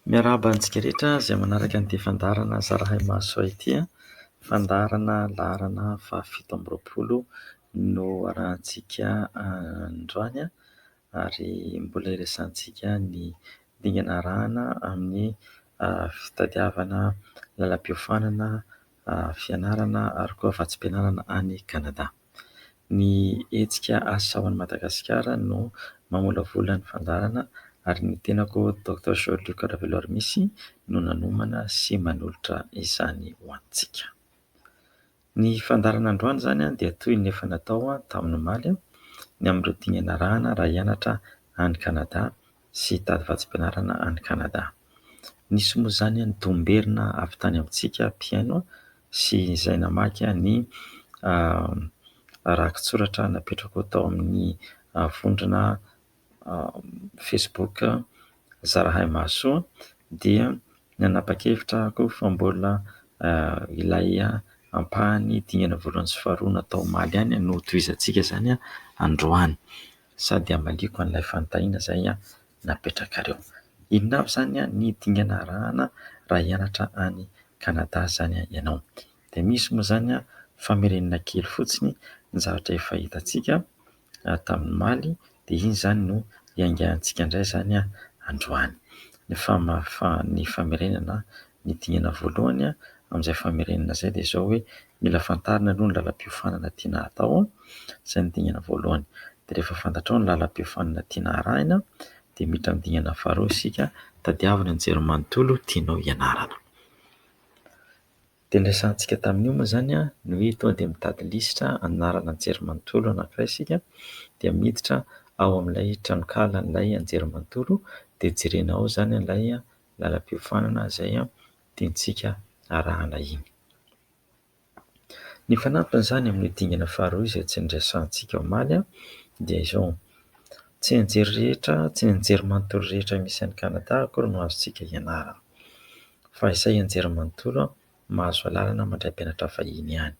Miarahaba antsika rehetra izay manaraka an'ity fandaharana Zarahay Mahasoa ity. Fandaharana laharana faha-27 no arahantsika androany ary mbola iresahantsika ny dingana arahana amin'ny fitadiavana lalam-piofanana, fianarana ary koa vatsim-pianarana any Kanada. Ny hetsika Asa ho an'i Madagasikara no mamolavola ny fandaharana ary ny tenako Docteur Jean Luc Raveloarimisy no nanomana sy manolotra izany ho antsika. Ny fandaharana androany izany dia toy ny efa natao tamin'ny omaly, ny amin'ireo dingana arahana raha hianatra any Kanada sy hitady vatsim-pianarana any Kanada. Nisy moa izany ny domberina avy tany amintsika mpihaino sy izay namaky ny rakitsoratra napetraka tao amin'ny vondrona Facebook Zarahay Mahasoa dia nanapa-kevitra aho fa mbola ilay ampahany dingana voalohany sy faharoa natao omaly ihany no tohizantsika izany androany. Sady hamaliako an'ilay fanontaniana izay napetrakareo. Inona avy izany ny dingana arahana raha hianatra any Kanada izany ianao? Dia misy moa izany famerenana kely fotsiny ny zavatra efa hitantsika tamin'ny omaly dia iny izany no hiaingantsika indray izany androany. Ny ny famerenana ny dingana voalohany amin'izay famerenana izay dia izao hoe mila fantarina aloha ny lalam-piofanana tiana hatao, izay ny dingana voalohany. Dia rehefa fantatrao ny lalam-piofanana tiana arahina dia miditra amin'ny dingana faharoa isika, tadiavina ny anjerimanontolo tianao hianarana. Dia ny resahantsika tamin'io moa izany ny hoe tonga dia mitady lisitra anarana anjerimanontolo anankiray isika dia miditra ao amin'ilay tranonkalan'ilay anjerimanontolo dia jerena ao izany ilay lalam-piofanana izay tiantsika arahana iny. Ny fanampin'izany amin'io dingana faharoa izay tsy niresahantsika omaly dia izao, tsy anjery rehetra, tsy ny anjerimanontolo rehetra misy any Kanada akory no azontsika ianarana fa izay anjerimanontolo mahazo alalana mandray mpianatra vahiny ihany.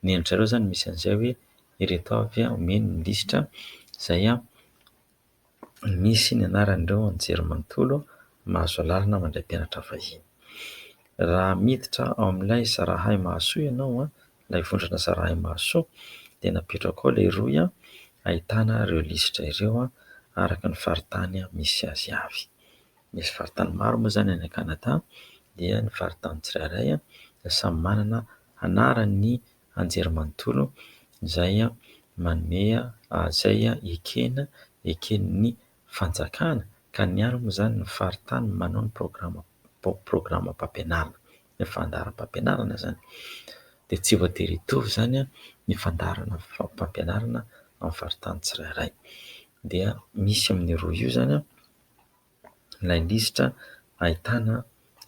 Ny an-dry zareo izany misy an'izay hoe ireto avy omeny ny lisitra izay misy ny anaran'ireo anjerimanontolo mahazo alalana mandray mpianatra vahiny. Raha miditra ao amin'ilay Zarahay Mahasoa ianao, ilay vondrona Zarahay Mahasoa, dia napetrako ao ilay rohy ahitana ireo lisitra ireo araka ny faritany misy azy avy. Misy faritany maro moa izany any Kanada dia ny faritany tsirairay dia samy manana anaran'ny anjerimanontolo izay manome izay ekena, eken'ny fanjakana ka ny any moa izany ny faritany manao ny programa programam-pampianarana, ny fandaharam-pampianarana izany. Dia tsy voatery hitovy izany ny fandaharana fampianarana amin'ny faritany tsirairay. Dia misy amin'io rohy io izany ilay lisitra ahitana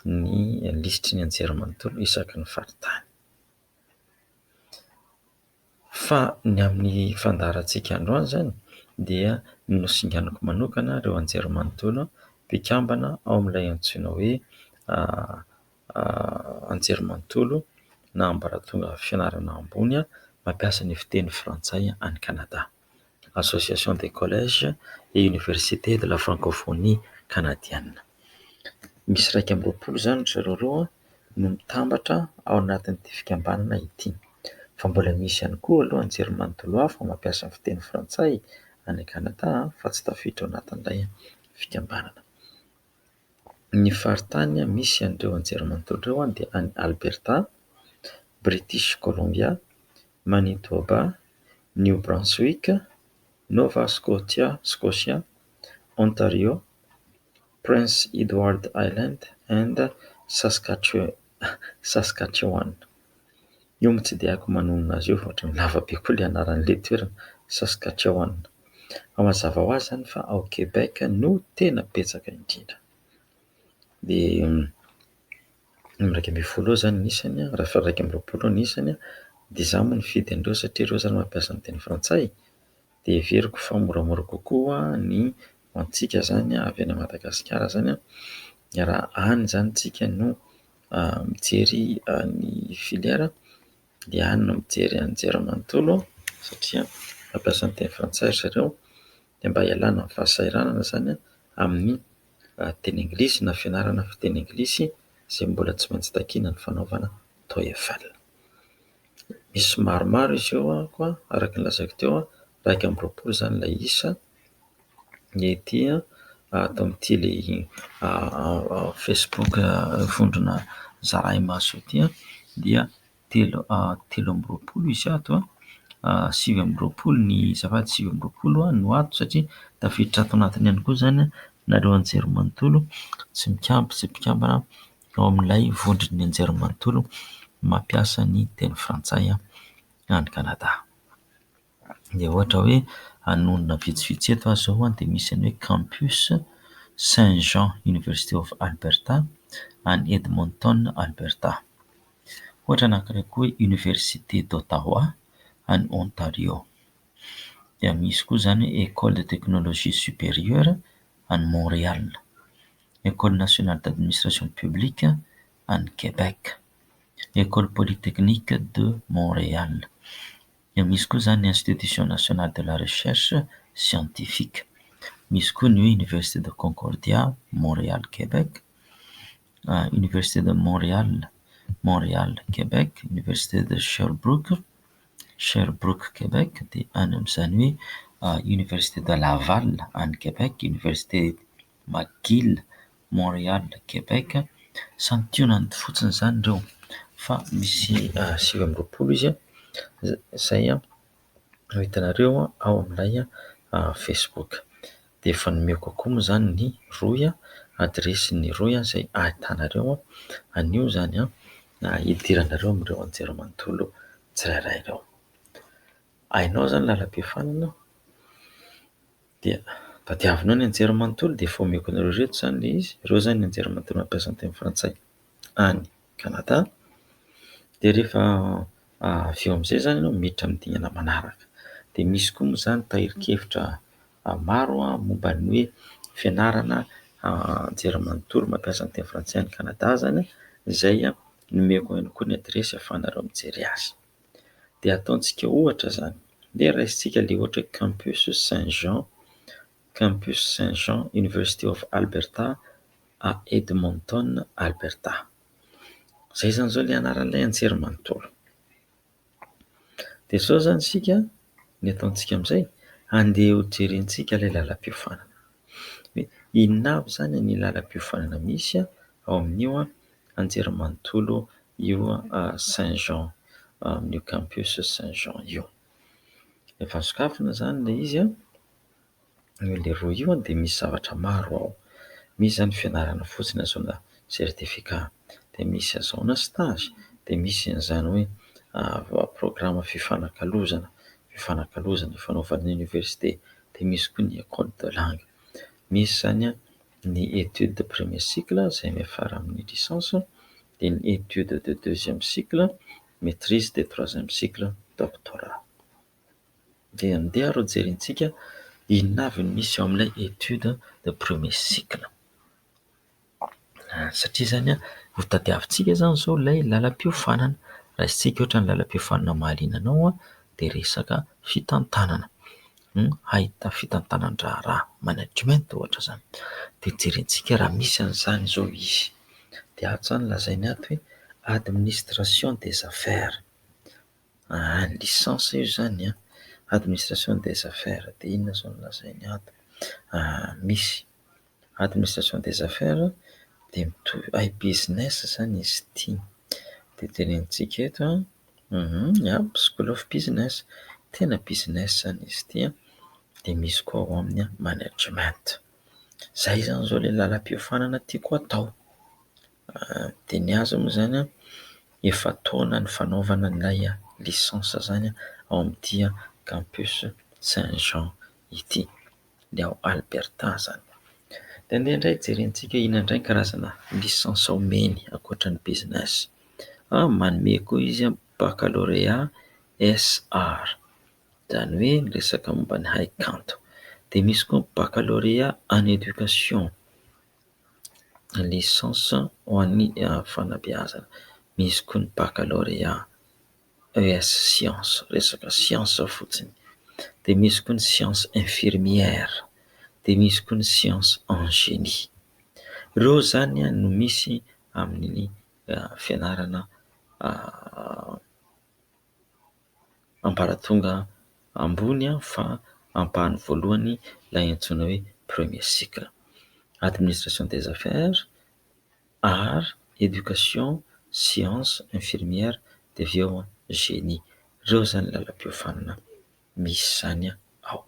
ny lisitry ny anjerimanontolo isaky ny faritany. Fa ny amin'ny fandaharantsika androany izany dia nosinganiko manokana ireo anjerimanontolo mpikambana ao amin'ilay antsoina hoe anjerimanontolo na ambaratonga fianarana ambony mampiasa ny fiteny frantsay any Kanada. Association des collèges et universités de la francophonie canadienne. Misy 21 izany ry zareo ireo no mitambatra ao anatin'ity fikambanana ity. Fa mbola misy ihany koa aloha anjerimanontolo hafa mampiasa ny fiteny frantsay any Kanada fa tsy tafiditra ao anatin'ilay fikambanana. Ny faritany misy an'ireo anjerimanontolo ireo dia any Alberta, British Columbia, Manitoba, New Brunswick, Nova Scotia, Scotia, Ontario, Prince Edward Island and Saskatchewan. Io moa tsy dia haiko manonona azy io fa ohatran'ny lava be koa ilay anaran'ilay toerana, Saskatchewan. Fa mazava ho azy izany fa ao Québec no tena betsaka indrindra. Dia 11 eo izany ny isany, raha efa 21 eo ny isany, dia izaho moa nifidy an'ireo satria ireo izany mampiasa ny teny frantsay, dia heveriko fa moramora kokoa ny ho antsika izany avy any Madagasikara izany, raha any izany tsika no mijery ny filière dia any no mijery anjerimanontolo satria mampiasa ny teny frantsay ry zareo dia mba hialana amin'ny fahasahiranana izany amin'ny teny anglisy na fianarana fiteny anglisy izay mbola tsy maintsy takiana ny fanaovana TOEFL. Misy maromaro izy io koa araka ny lazaiko teo, 21 izany ilay isa. Ny ety ato amin'ity ilay Facebook vondrona Zarahy Mahasoa ity dia 23 izy ato, 29 ny azafady, 29 no ato satria tafiditra ato anatiny ihany koa izany nareo anjerimanontolo tsy tsy mpikambana ao amin'ilay vondron'ny anjerimanontolo mampiasa ny teny frantsay any Kanada. Dia ohatra hoe hanonona vitsivitsy eto aho izao dia misy ny hoe Campus Saint Jean University of Alberta any Edmonton Alberta. Ohatra anankiray koa hoe Université d'Ottawa any Ontario. Dia misy koa izany hoe École de technologie supérieure any Montréal, École nationale d'administration publique any Québec, École polytechnique de Montréal. Dia misy koa izany ny Institution nationale de la recherche scientifique. Misy koa ny hoe Université de Concordia Montréal Québec, Université de Montréal, Montréal Québec, Université de Sherbrooke, Sherbrooke Québec, dia any amin'izany hoe Université de Laval any Québec, Université McGill Montréal Québec. Santionany fotsiny izany ireo fa misy 29 izy izay no hitanareo ao amin'ilay Facebook. Dia efa nomeko koa moa izany ny rohy, adiresin'ny rohy izay ahitanareo an'io izany hidiranareo amin'ireo anjerimanontolo tsirairay ireo. Hainao izany lalam-piofanana dia tadiavinao ny anjerimanontolo dia efa omeko anareo ireto izany ilay izy. Ireo izany ny anjerimanontolo mampiasa ny teny frantsay any Kanada. Dia rehefa avy eo amin'izay izany ianao miditra amin'ny dingana manaraka. Dia misy koa moa izany tahirin-kevitra maro momba ny hoe fianarana anjerimanontolo mampiasa ny teny frantsay any Kanada izany izay nomeko ihany koa ny adiresy ahafahanareo mijery azy. Dia ataontsika ohatra izany, dia raisintsika ilay ohatra hoe Campus Saint Jean, Campus Saint Jean University of Alberta à Edmonton Alberta. Izay izany izao ilay anaran'ilay anjerimanontolo. Dia izao izany isika, ny ataontsika amin'izay, andeha ho jerentsika ilay lalam-piofanana. Hoe inona avy izany ny lalam-piofanana misy ao amin'io anjerimanontolo io Saint Jean, amin'io Campus Saint Jean io. Efa sokafina izany ilay izy, ilay rohy io dia misy zavatra maro ao. Misy izany fianarana fotsiny ahazoana certificat, dia misy ahazoana stage, dia misy an'izany hoe programme fifanakalozana, fifanakalozana fanaovan'ny université, dia misy koa ny école de langue. Misy izany ny étude de premier cycle izay miafara amin'ny licence, dia ny étude de deuxième cycle, maîtrise de troisième cycle, doctorat. Dia andeha ary hojerentsika inona avy no misy ao amin'ilay étude de premier cycle. Satria izany ho tadiavintsika izany izao ilay lalam-piofanana. Raisintsika ohatra ny lalam-piofanana mahaliana anao dia resaka fitantanana, hahita fitantanan-draharaha, management ohatra izany. Dia jerentsika raha misy an'izany izao izy. Dia ato izany lazainy ato hoe administration des affaires. Licence io izany, administration des affaires. Dia inona izao no lazainy ato? Misy administration des affaires dia mitovy hay business izany izy ity. Dia jerentsika eto, school of business, tena business izany izy ity. Dia misy koa ao aminy management. Izay izany izao ilay lalam-piofanana tiako atao. Dia ny azy moa izany efa-taona ny fanaovana an'ilay licence izany ao amin'ity Campus Saint Jean ity, ilay ao Alberta izany. Dia andeha indray jerentsika inona indray ny karazana licence omeny ankoatra ny business. Manome koa izy baccalauréat SR, izany hoe ny resaka momba ny haikanto. Dia misy koa baccalauréat en éducation, licence ho an'ny fanabeazana. Misy koa ny baccalauréat ES science, resaka science fotsiny. Dia misy koa ny science infirmière, dia misy koa ny science en génie. Ireo izany no misy amin'ny fianarana ambaratonga ambony fa ampahany voalohany ilay antsoina hoe premier cycle. Administration des affaires, art, éducation, science, infirmière dia avy eo génie. Ireo izany lalam-piofanana misy izany ao.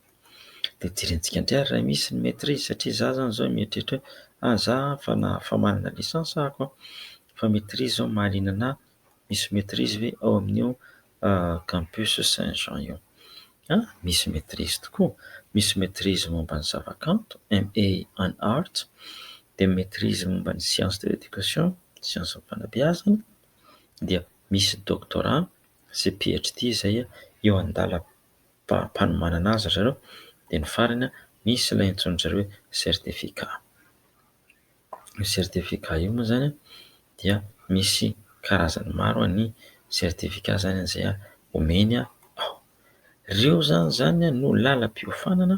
Dia jerentsika indray ary raha misy ny maîtrise satria izaho izany izao mieritreritra hoe izaho efa manana licence aho fa maîtrise izao mahaliana anahy. Misy maîtrise ve ao amin'io campus Saint Jean io? Misy maîtrise tokoa, misy maîtrise momba ny zavakanto MA en art, dia maîtrise momba ny science de l'éducation, siansan'ny fanabeazana, dia misy doctorat sy PhD izay eo an-dalam-panomanana azy ry zareo, dia ny farany misy ilay antsoin-dry zareo hoe certificat. Io certificat io moa izany dia misy karazany maro ny certificat izany izay omeny ao. Ireo izany no lalam-piofanana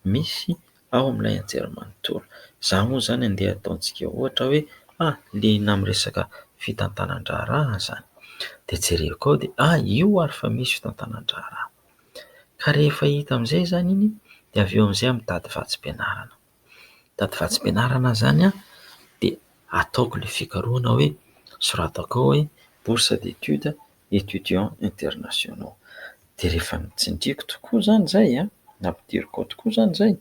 misy ao amin'ilay anjerimanontolo. Izaho moa izany andeha ataontsika ohatra hoe liana amin'ny resaka fitantanan-draharaha izany. Dia jereko ao dia io ary fa misy fitantanan-draharaha. Ka rehefa hita amin'izay izany iny dia avy eo amin'izay aho mitady vatsim-pianarana. Mitady vatsim-pianarana izany dia ataoko ilay fikarohana hoe soratako ao hoe bourse d'études étudiants internationaux. Dia rehefa notsindriako tokoa izany izay, nampidiriko ao tokoa izany izay,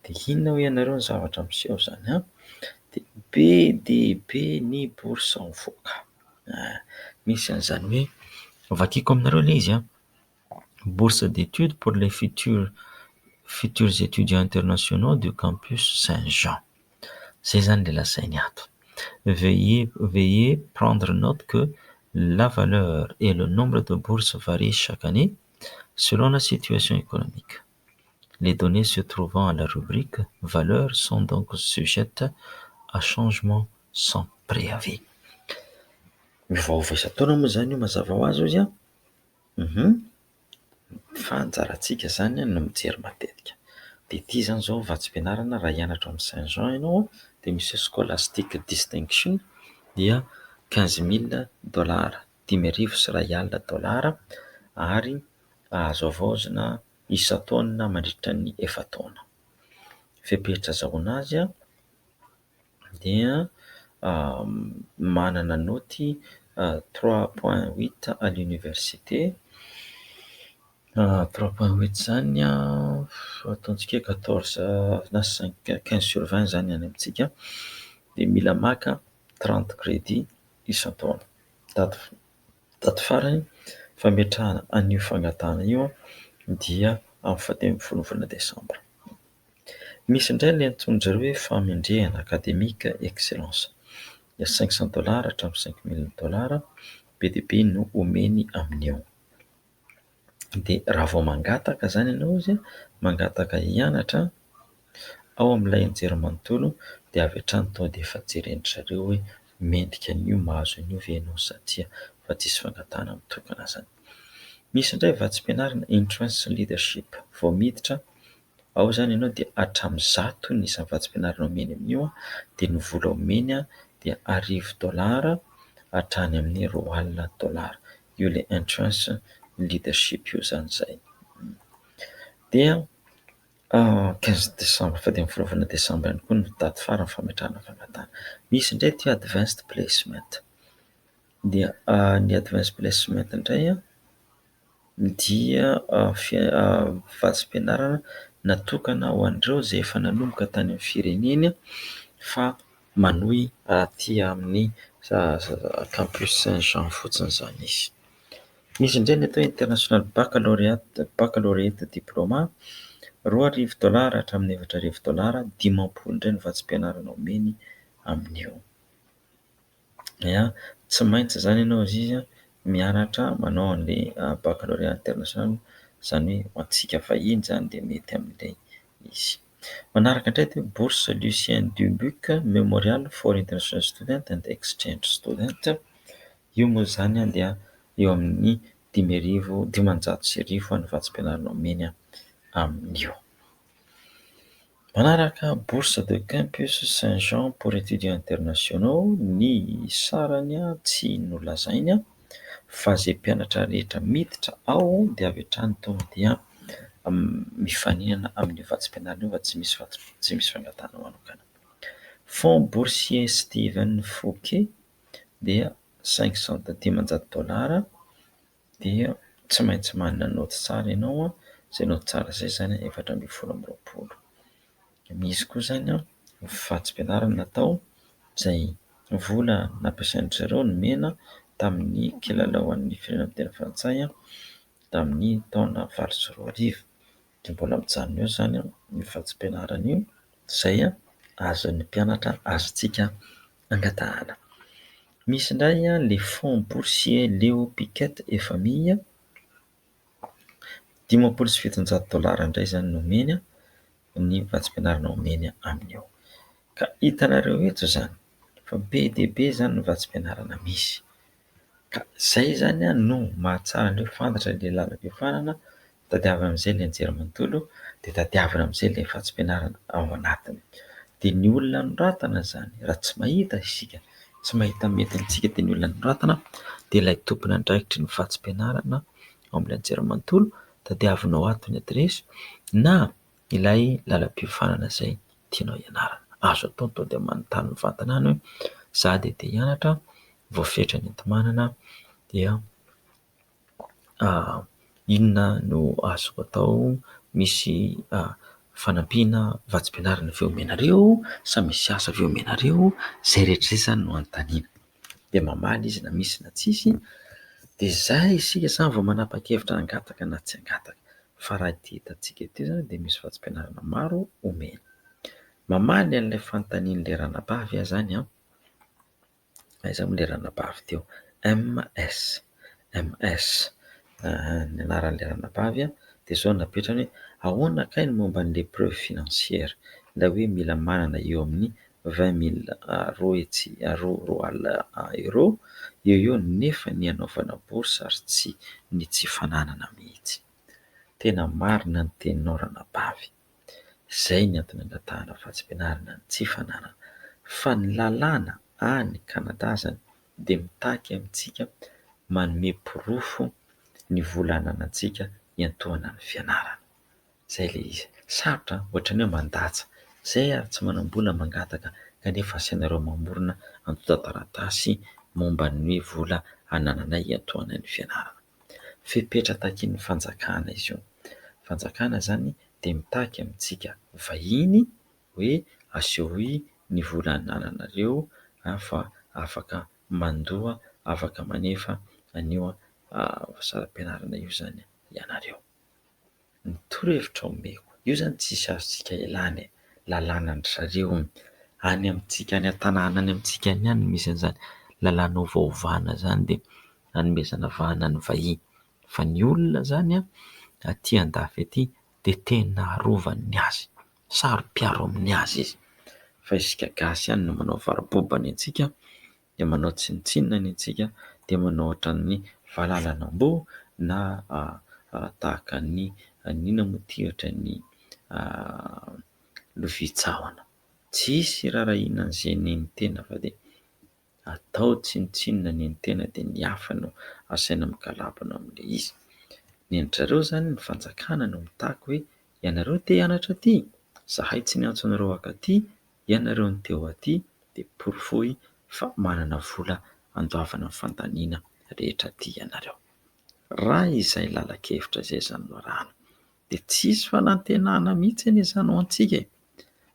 dia inona hoy ianareo ny zavatra miseho izany an? Dia be dia be ny bourse mivoaka. Misy an'izany hoe vakiko aminareo ilay izy an, bourse d'études pour les futurs étudiants internationaux du campus Saint-Jean. Izay izany ilay lazainy ato. Veuillez prendre note que la valeur et le nombre de bourses varient chaque année selon la situation économique. Les données se trouvant à la rubrique valeur sont donc sujettes à changement sans préavis. Miovaova isan-taona moa izany io mazava ho azy ozy an. Fa anjarantsika izany no mijery matetika. Dia ity izany izao vatsim-pianarana raha hianatra ao amin'ny Saint Jean ianao dia misy scholastic distinction dia 15 000 dollars, 1500 dolara ary azo havaozina isan-taona mandritra ny efa-taona. Fepetra azahoana azy dia manana naoty 3.8 à l'université. 3.8 izany ataontsika hoe 14 na 5, 15/20 izany any amintsika dia mila maka 30 crédit isan-taona. Daty farany fametrahana an'io fangatahana io dia amin'ny fahatelo ambin'ny folo ny volana desambra. Misy indray ilay antsoin-dry zareo hoe fahamendrehana académique excellence dia 500 dollars hatramin'ny 5000 dollars, be dia be no omeny amin'io. Dia raha vao mangataka izany ianao izy mangataka hianatra ao amin'ilay anjerimanontolo dia avy hatrany tonga dia efa jeren-dry zareo hoe mendrika an'io mahazo an'io ve ianao sa tsia fa tsisy fangatahana mitokana izany. Misy indray vatsim-pianarana entrance leadership, vao miditra ao izany ianao dia hatramin'ny 100 ny isan'ny vatsim-pianarana omeny amin'io dia ny vola omeny dia 1000 dolara hatrany amin'ny 20 dolara. Io ilay entrance leadership io izany izay. Dia 15 décembre, faha-15 volana desambra ihany koa no daty farany fametrahana fangatahana. Misy indray ity advanced placement. Dia ny advanced placement indray dia vatsim-pianarana natokana ho an'ireo izay efa nanomboka tany amin'ny fireneny fa manohy aty amin'ny campus Saint Jean fotsiny izany izy. Misy indray ny atao hoe international baccalauréat diploma, 2000 dolara hatramin'ny 4000 dolara, 50 indray ny vatsim-pianarana omeny amin'io. Dia tsy maintsy izany ianao izy mianatra manao an'ilay baccalauréat international, izany hoe ho antsika vahiny izany dia mety amin'ilay izy. Manaraka indray dia bourse Lucien Dubuc Memorial for international student and exchange student. Io moa izany dia eo amin'ny 1500, 1500 ny vatsim-pianarana omeny amin'io. Manaraka bourse de campus Saint Jean pour étudiants internationaux, ny sarany tsy nolazainy fa izay mpianatra rehetra miditra ao dia avy hatrany tonga dia mifaninana amin'io vatsim-pianarana io fa tsy misy fangatahana manokana. Fonds boursier Steven Fouquet dia cinq cent 500 dolara dia tsy maintsy manana naoty tsara ianao, izay naoty tsara izay izany 24. Misy koa izany vatsim-pianarana natao izay vola nampiasain-dry zareo nomena tamin'ny kilalao an'ny firenena amin'ny teny frantsay tamin'ny taona 2008. Dia mbola mijanona eo izany io vatsim-pianarana io izay azon'ny mpianatra azontsika angatahana. Misy indray ilay fonds boursier Léo Piquet et famille, 750 dolara indray izany no omeny, ny vatsim-pianarana omeny amin'io. Ka hitanareo eto izany fa be dia be izany ny vatsim-pianarana misy. Ka izay izany no mahatsara ny hoe fantatra ilay lalam-piofanana, tadiavina amin'izay ilay anjerimanontolo, dia tadiavina amin'izay ilay vatsim-pianarana ao anatiny. Dia ny olona anoratana izany, raha tsy mahita isika, tsy mahita mety amintsika dia ny olona anoratana dia ilay tompon'andraikitry ny vatsim-pianarana ao amin'ilay anjerimanontolo, tadiavinao ato ny adiresy na ilay lalam-piofanana izay tianao hianarana. Azo atao tonga dia manontany mivantana any hoe za dia te hianatra, voafetra ny enti-manana dia inona no azoko atao, misy fanampiana vatsim-pianarana ve omenareo sa misy asa ve omenareo, izay rehetra izay izany no anontaniana. Dia mamaly izy na misy na tsisy, dia izay isika izany vao manapa-kevitra hangataka na tsy hangataka. Fa raha ity hitantsika ity izany dia misy vatsim-pianarana maro omena. Mamaly an'ilay fanontanian'ilay ranabavy aho izany an. Aiza moa ilay ranabavy teo? MS, MS, ny anaran'ilay ranabavy dia izao no napetrany hoe ahoana kay ny momba an'ilay preuve financière, ilay hoe mila manana eo amin'ny vingt mille roa hetsy roa, roa alina euro eo eo nefa ny hanaovana bourse ary tsy ny tsy fananana mihitsy. Tena marina ny teninao ranabavy. Izay ny antony angatahana vatsim-pianarana ny tsy fananana. Fa ny lalàna any Kanada izany dia mitaky amintsika manome porofo ny vola ananantsika hiantohana ny fianarana. Izay ilay izy. Sarotra an, ohatran'ny hoe mandatsa. Izay ary tsy manam-bola mangataka kanefa asainareo mamorona antontan-taratasy momba ny hoe vola anananay hiantohana ny fianarana. Fepetra takian'ny fanjakana izy io. Fanjakana izany dia mitaky amintsika vahiny hoe asehoy ny vola anananareo fa afaka mandoa, afaka manefa an'io saram-pianarana io izany ianareo. Ny torohevitra omeko, io izany tsisy azontsika ialana e, lalànan-dry zareo io. Any amintsika any an-tanàna any amintsika any ihany no misy an'izany lalàna ovaovana izany dia anomezana vahana ny vahiny. Fa ny olona izany an, aty andafy aty dia tena arovany ny azy, saro-piaro amin'ny azy izy. Fa isika gasy ihany no manao varoboba ny antsika, dia manao tsinontsinona ny antsika, dia manao ohatran'ny valalan'amboa na tahaka ny inona moa ity ohatran'ny lovia tsahona. Tsisy irarahiana an'izay neny tena fa dia atao tsinontsinona ny tena dia ny hafa no asaina migalabona amin'ilay izy. Ny an-dry zareo izany ny fanjakana no mitaky hoe ianareo te hianatra aty, izahay tsy niantso anareo haka aty, ianareo no te ho aty dia porofoy fa manana vola handoavana ny fandaniana rehetra aty ianareo. Raha izay lalan-kevitra izay izany no arahana dia tsisy fanantenana mihitsy anie izany ho antsika e!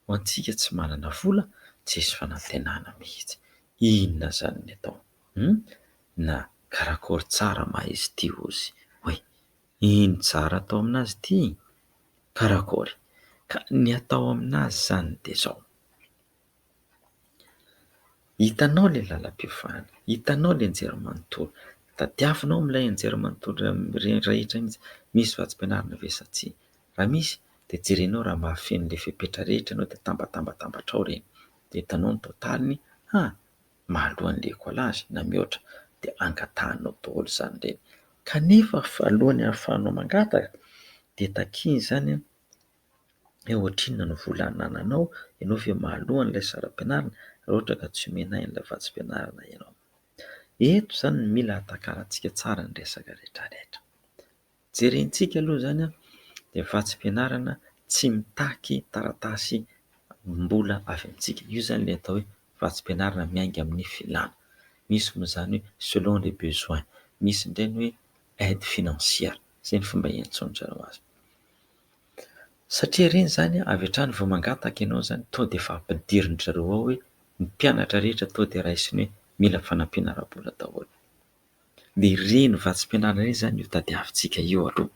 Ho antsika tsy manana vola, tsisy fanantenana mihitsy. Inona izany ny atao? Na karakôry tsara ma izy ity ozy hoe ino tsara atao aminazy ity? Karakôry? Ka ny atao aminazy izany dia izao. Hitanao ilay lalam-piofanana, hitanao ilay anjerimanontolo, tadiavinao amin'ilay anjerimanontolo rehetra mihitsy, misy vatsim-pianarana ve sa tsia? Raha misy dia jerenao raha mahafeno ilay fepetra rehetra ianao dia tambatambatambatrao ireny, dia hitanao ny totaliny, ha! Mahaloa an'ilay écolage na mihoatra dia angatahanao daholo izany ireny. Kanefa alohan'ny ahafahanao mangataka dia takiana izany an! Hoe ohatrinona ny vola anananao, ianao ve mahaloa an'ilay saram-pianarana raha ohatra ka tsy omenay an'ilay vatsim-pianarana ianao. Eto izany no mila ahatakarantsika tsara ny resaka rehetra rehetra. Jerentsika aloha izany dia vatsim-pianarana tsy mitaky taratasy mbola avy amintsika. Io izany ilay atao hoe vatsim-pianarana miainga amin'ny filana. Misy moa izany hoe selon les besoins, misy indray ny hoe aide financière, izay ny fomba iantsoan-dry zareo azy. Satria ireny izany avy hatrany vao mangataka ianao izany tonga dia efa ampidirin-dry zareo ao hoe ny mpianatra rehetra tonga dia raisiny hoe mila fanampiana ara-bola daholo. Dia ireny vatsim-pianarana ireny izany io tadiavintsika io aloha.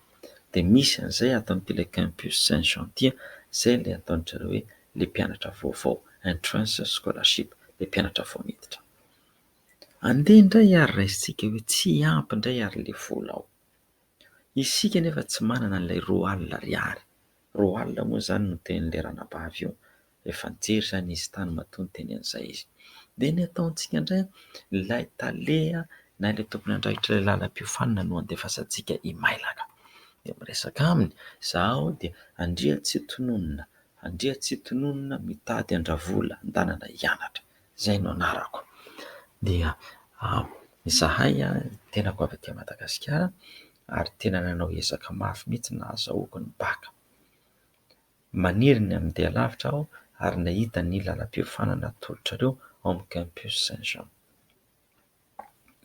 Dia misy an'izay ato amin'ity ilay campus Saint Jean ity, izay ilay ataon-dry zareo hoe ilay mpianatra vaovao, entrance scholarship, ilay mpianatra vao miditra. Andeha indray ary raisintsika hoe tsy ampy indray ary ilay vola ao. Isika anefa tsy manana an'ilay 20 000 ariary. 20 000 moa izany no tenin'ilay ranabavy io. Efa nijery izany izy tany matoa niteny an'izay izy. Dia ny ataontsika indray, ilay tale na ilay tompon'andraikitra ilay lalam-piofanana no andefasantsika imailaka. Dia miresaka aminy, izaho dia Andriatsitononina, Andriatsitononina mitady an-dRavola andanana hianatra. Izay no anarako. Dia izahay, tenako avy aty Madagasikara ary tena nanao ezaka mafy mihitsy nahazahoako ny bacc. Maniry ny handeha lavitra aho ary nahita ny lalam-piofanana atolotrareo ao amin'ny Campus Saint Jean.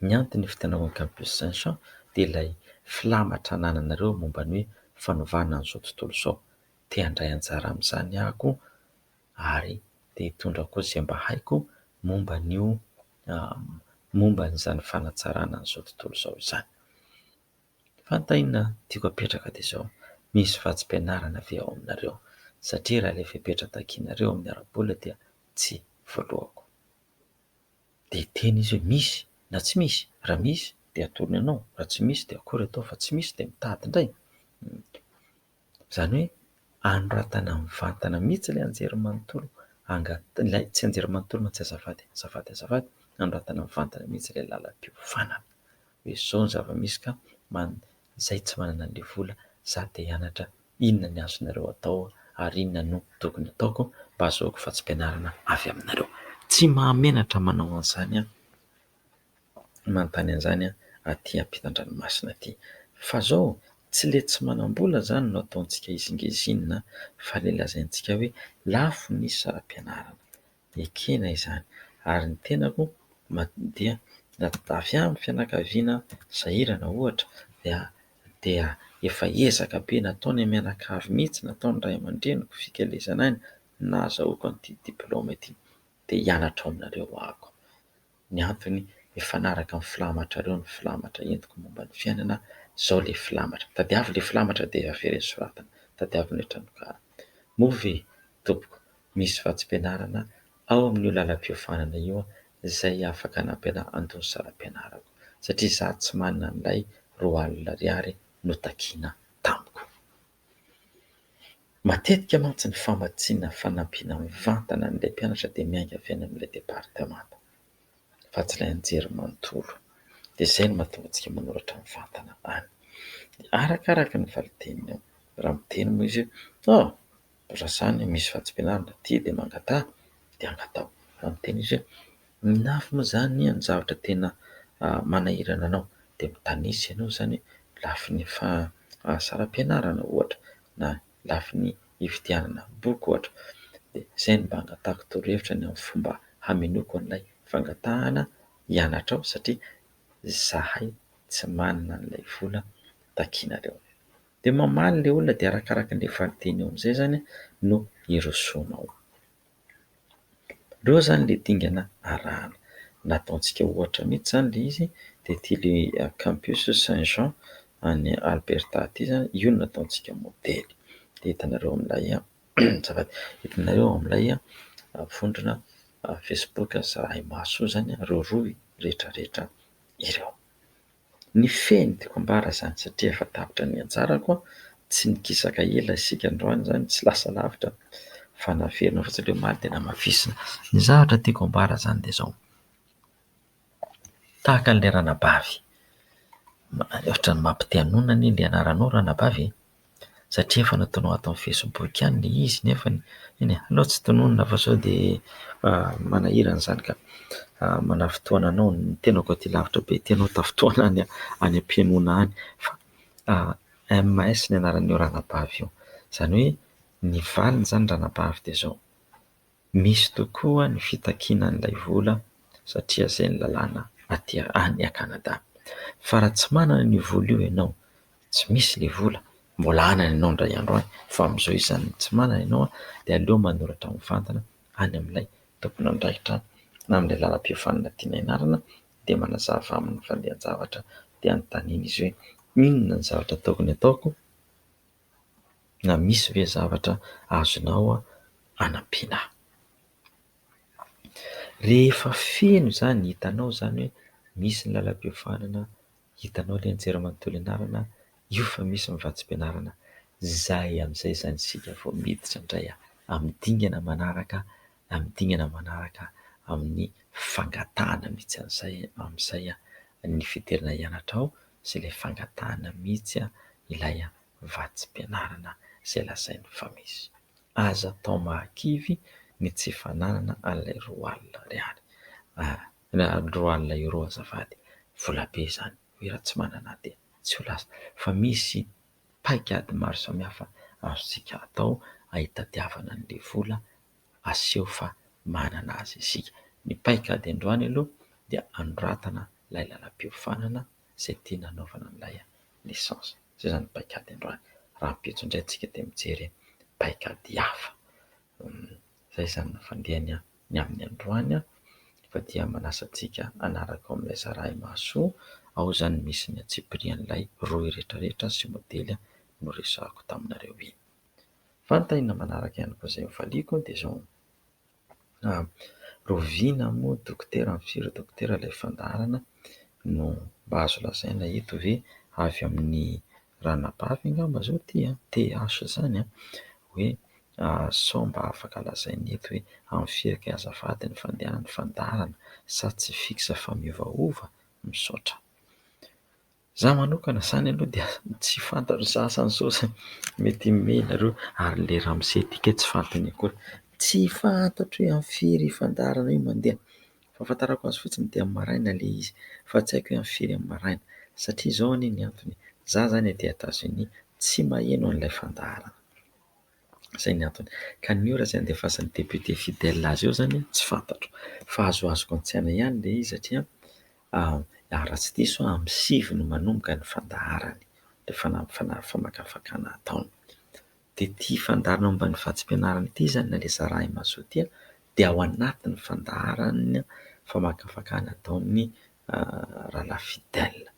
Ny antony nifidianako ny Campus Saint Jean dia ilay filamatra anananareo momba ny hoe fanovana an'izao tontolo izao. Te handray anjara amin'izany aho koa ary te hitondra koa izay mba haiko momba an'io momba an'izany fanatsarana an'izao tontolo izao izany. Fanontaniana tiako apetraka dia izao, misy vatsim-pianarana ve ao aminareo? Satria raha ilay fepetra takianareo amin'ny ara-bola dia tsy voalohako. Dia hiteny izy hoe misy na tsy misy, raha misy dia atolony anao, raha tsy misy dia akory atao fa tsy misy dia mitady indray. Izany hoe anoratana mivantana mihitsy ilay anjerimanontolo, ilay tsy anjerimanontolo mantsy azafady, azafady, azafady, anoratana mivantana mihitsy ilay lalam-piofanana. Hoe izao ny zava-misy ka izay tsy manana an'ilay vola, za te hianatra, inona ny azonareo atao ary inona no tokony ataoko mba hahazoako vatsim-pianarana avy aminareo. Tsy mahamenatra manao an'izany aho, manontany an'izany aho aty ampitan-dranomasina aty. Fa zao tsy le tsy manam-bola zany no ataontsika hizingizinina fa le lazaintsika hoe lafo ny saram-pianarana. Ekena izany ary ny tenako dia avy amin'ny fianakaviana sahirana ohatra dia efa ezaka be nataonay mianakavy mihitsy, nataon'ny ray aman-dreniko fikelezana aina nahazahoako an'ity diplaoma ity dia hianatra ao aminareo aho. Ny antony mifanaraka amin'ny filamatrareo ny filamatra entiko momba ny fiainana, izao ilay filamatra, tadiavo ilay filamatra dia avereno soratana, tadiavo ilay tranonkala. Moa ve tompoko misy vatsim-pianarana ao amin'io lalam-piofanana io izay afaka hanampy ahy handoa ny saram-pianarako satria izaho tsy manana an'ilay 20 000 ariary notakiana tamiko. Matetika mantsy ny famatsiana fanampiana mivantana an'ilay mpianatra dia miainga avy any amin'ilay departemanta fa tsy ilay anjerimanontolo. Dia izay no mahatonga antsika manoratra mivantana any. Arakaraka ny valin-teniny eo. Raha miteny moa izy hoe oh, raha izany misy vatsim-pianarana aty dia mangataha dia angataho. Raha miteny izy hoe ny lafy moa izany ny zavatra tena manahirana anao dia mitanisa ianao izany hoe lafiny saram-pianarana ohatra na lafiny hividianana boky ohatra. Dia izay no mba angatahako torohevitra ny amin'ny fomba hamenoako an'ilay fangatahana hianatra ao satria izahay tsy manana an'ilay vola takianareo. Dia mamaly ilay olona dia arakaraka an'ilay valinteny eo amin'izay izany no hirosoanao. Ireo izany ilay dingana arahana. Nataontsika ohatra mihitsy izany ilay izy dia ity ilay campus Saint Jean any Alberta ity izany, io no nataontsika modely. Dia hitanareo amin'ilay azafady, hitanareo amin'ilay vondrona Facebook Zahay Mahasoa izany ireo rohy rehetrarehetra ireo. Ny fehiny tiako ambara izany satria efa tapitra ny anjarako, tsy nikisaka ela isika androany izany, tsy lasa lavitra fa naverina fotsiny ilay omaly dia namafisina. Ny zavatra tiako ambara izany dia izao, tahaka an'ilay ranabavy, ohatran'ny mampite hanonona anie ilay anaranao ranabavy e! Satria efa nataonao ato amin'ny Facebook ihany ilay izy nefa eny e, aleo tsy tononina fa sao dia manahirana izany ka. Manafintohina anao ny tenako aty lavitra be aty ianao tafintohina any any am-pihainoana any. Fa MS ny anaran'io ranabavy io. Izany hoe ny valiny izany ranabavy dia izao, misy tokoa ny fitakiana an'ilay vola satria izay ny lalàna aty any Canada. Fa raha tsy manana an'io vola io ianao, tsy misy ilay vola, mbola hanana ianao indray andro any, fa amin'izao izany tsy manana ianao dia aleo manoratra mivantana any amin'ilay tompon'andraikitra na amin'ilay lalam-piofanana tiana hianarana dia manazava aminy ny fandehan-javatra dia anontaniana izy hoe inona ny zavatra tokony ataoko na misy ve zavatra azonao anampiana ahy. Rehefa feno izany, hitanao izany hoe misy ny lalam-piofanana, hitanao ilay anjerimanontolo ianarana, io fa misy ny vatsim-pianarana, izay amin'izay izany isika vao miditra indray amin'ny dingana manaraka, amin'ny dingana manaraka amin'ny fangatahana mihitsy an'izay, amin'izay ny fidirana hianatra ao sy ilay fangatahana mihitsy ilay vatsim-pianarana izay lazainy fa misy. Aza atao mahakivy ny tsy fananana an'ilay 20 alina ariary, 20 euro azafady, vola be izany, hoe raha tsy manana dia tsy ho lasa. Fa misy paikady maro samihafa azontsika atao ahitadiavana an'ilay vola aseho fa manana azy isika. Ny paikady androany aloha dia anoratana ilay lalam-piofanana izay tiana hanaovana an'ilay licence. Izay izany ny paikady androany. Rahampitso indray tsika dia mijery paikady hafa. Izay izany no fandehany ny amin'ny androany fa dia manasa antsika hanaraka ao amin'ilay Zarahy Mahasoa. Ao izany misy ny antsipirian'ilay rohy rehetrarehetra sy modely noresahako taminareo iny. Fanontaniana manaraka ihany koa izay hovaliako dia izao. Rahoviana moa dokotera, amin'ny firy dokotera ilay fandaharana no mba azo lazaina eto ve avy amin'ny ranabavy angamba izao ity an, TH izany an, hoe sao mba afaka lazaina eto hoe amin'ny firy kay azafady ny fandehanan'ny fandaharana sa tsy fixe fa miovaova? Misaotra. Za manokana izany aloha dia tsy fantatro za zany zao zany mety himehy nareo ary le ramose ty kay tsy fantany akory. Tsy fantatro hoe amin'ny firy io fandaharana io mandeha. Fahafantarako azy fotsiny dia amin'ny maraina le izy fa tsy haiko hoe amin'ny firy amin'ny maraina satria izao anie ny antony, za zany aty Etazonia tsy maheno an'ilay fandaharana. Izay ny antony. Ka ny ora izay andefasan'ny député Fidèle azy eo izany tsy fantatro. Fa azoazoko an-tsaina ihany ilay izy satria raha tsy diso aho amin'ny 9 no manomboka ny fandaharany, ilay famakafakana ataony. Dia ity fandaharana momba ny vatsim-pianarana ity izany na ilay Zarahy Mahasoa ity dia ao anatin'ny fandaharana famakafakana ataon'ny rahalahy Fidèle.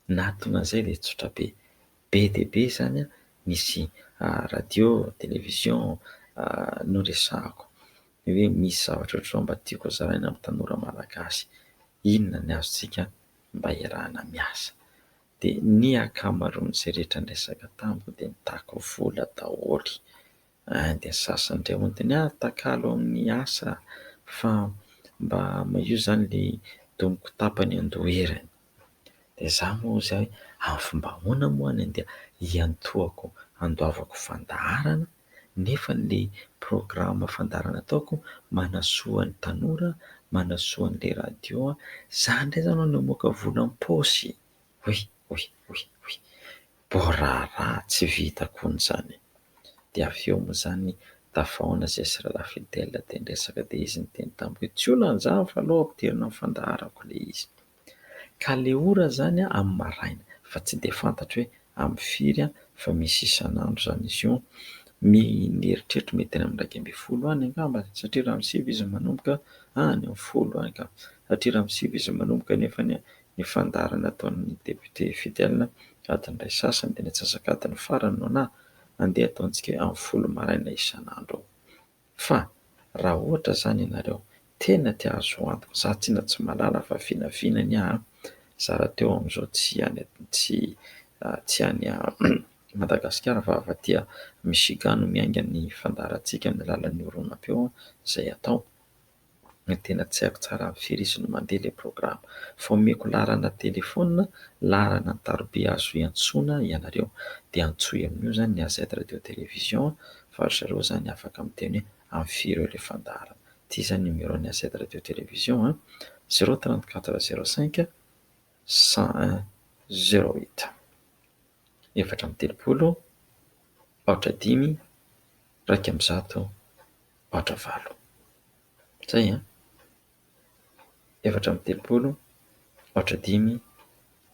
Nahatonga an'izay dia tsotra be. Be dia be izany nisy radio, télévision noresahako hoe misy zavatra ohatr'izao mba tiako hozaraina amin'ny tanora malagasy. Inona ny azontsika mba iarahana miasa? Dia ny ankamaroan'izay rehetra niresaka tamiko dia nitaky vola daholo. Dia ny sasany indray hono dia atakalo amin'ny asa fa mba io izany ilay domiko tapany andoherany. Dia izaho moa hoy izaho hoe amin'ny fomba ahoana moa any andeha hiantohako handoavako fandaharana nefa ilay programa fandaharana ataoko manasoa ny tanora, manasoa an'ilay radio. Izaho indray izany no hamoaka vola am-paosy. Oy, oy, oy, oy. Mbô raharaha tsy vitako hono izany. Dia avy eo moa izany tafahaona izahay sy rahalahy Fidèle dia niresaka dia izy niteny tamiko hoe tsy olana izany fa aleo ampidirina amin'ny fandaharako ilay izy. Ka ilay ora izany amin'ny maraina fa tsy dia fantatro hoe amin'ny firy fa misy isan'andro izany izy io. Ny eritreritro mety any amin'ny 11 any angamba satria raha amin'ny 9 izy manomboka any amin'ny 10 any angamba. Satria raha amin'ny 9 izy manomboka nefa ny fandaharana ataon'ny député Fidèle adiny iray sasany dia ny antsasak'adiny farany no anahy andeha ataontsika hoe amin'ny 10 maraina isan'andro eo. Fa raha ohatra izany ianareo tena te hahazo antoka, za tsinona tsy mahalala fa vinavinany aho an, za rahateo amin'izao tsy any tsy tsy any Madagasikara fa avy aty Michigan no miainga ny fandaharantsika amin'ny alalan'ny horonam-peo izay atao. Tena tsy haiko tsara amin'ny firy izy no mandeha ilay programa. Fa omeko laharana telefaonina, laharana an-taroby azo iantsoana ianareo. Dia antsoy amin'io izany ny AZ Radio Télévision fa ry zareo izany afaka miteny hoe amin'ny firy eo ilay fandaharana. Ity izany numéro-n'ny AZ Radio Télévision an, 0 34 05 101 08. 34 0 5 101 0 8. Izay an! 34 0 5 101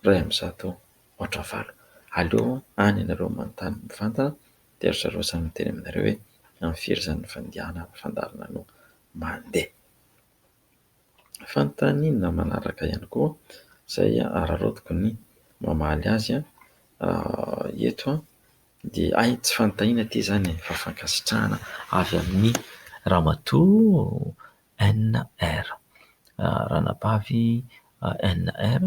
0 8. Aleo any ianareo manontany mivantana dia ry zareo izany miteny aminareo hoe amin'ny firy izany ny fandehanana fandaharana no mandeha. Fanontaniana manaraka ihany koa izay araraotiko ny mamaly azy eto dia hay tsy fanontaniana ity izany e, fa fankasitrahana avy amin'ny ramatoa NR. Ranabavy NR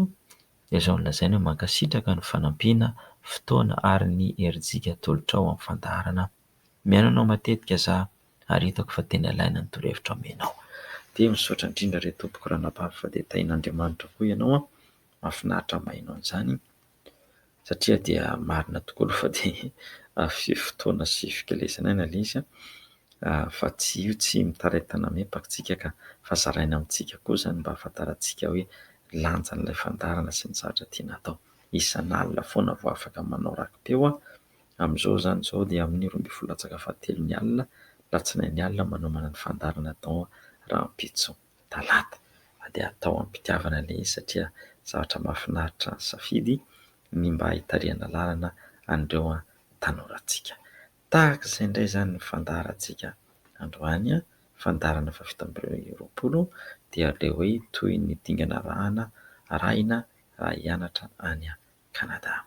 dia izao no lazainy hoe mankasitraka ny fanampiana, fotoana ary ny herijika atolotrao amin'ny fandaharana. Mihaino anao matetika za ary hitako fa tena ilaina ny torohevitra omenao. Dia misaotra indrindra re tompoko ranabavy fa dia tahian'Andriamanitra koa ianao an. Mahafinaritra maheno an'izany satria dia marina tokoa aloha fa dia fotoana sy fikelezana aina ilay izy an. Fa tsy io tsy mitaraitana mempaka tsika ka, fa zaraina amintsika koa izany mba ahafantarantsika hoe lanjan'ilay fandaharana sy ny zavatra tiana atao. Isan'alina foana vao afaka manao raki-peo aho. Amin'izao izany izao dia amin'ny 12 latsaka fahatelon'ny alina, alatsinainy alina manomana ny fandaharana atao rahampitso talata. Fa dia atao am-pitiavana ilay izy satria zavatra mahafinaritra ny safidy ny mba hitarihana lalana an'ireo tanorantsika. Tahaka izay indray izany ny fandaharantsika androany, fandaharana faha-27 dia ilay hoe toy ny dingana arahana arahina raha hianatra any Kanada.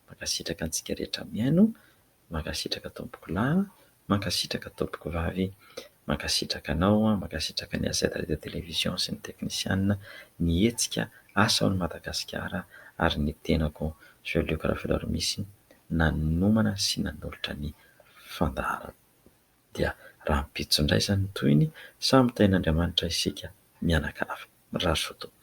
Mankasitraka antsika rehetra mihaino, mankasitraka tompoko lahy, mankasitraka tompoko vavy, mankasitraka anao, mankasitraka ny AZ Radio Télévision sy ny teknisianina, ny hetsika Asa ao Madagasikara ary ny tenako Jean Luc Raveloarimisy nanomana sy nanolotra ny fandaharana. Dia rahampitso indray izany ny tohiny, samy tahin'Andriamanitra isika mianakavy. Mirary soa tompoko.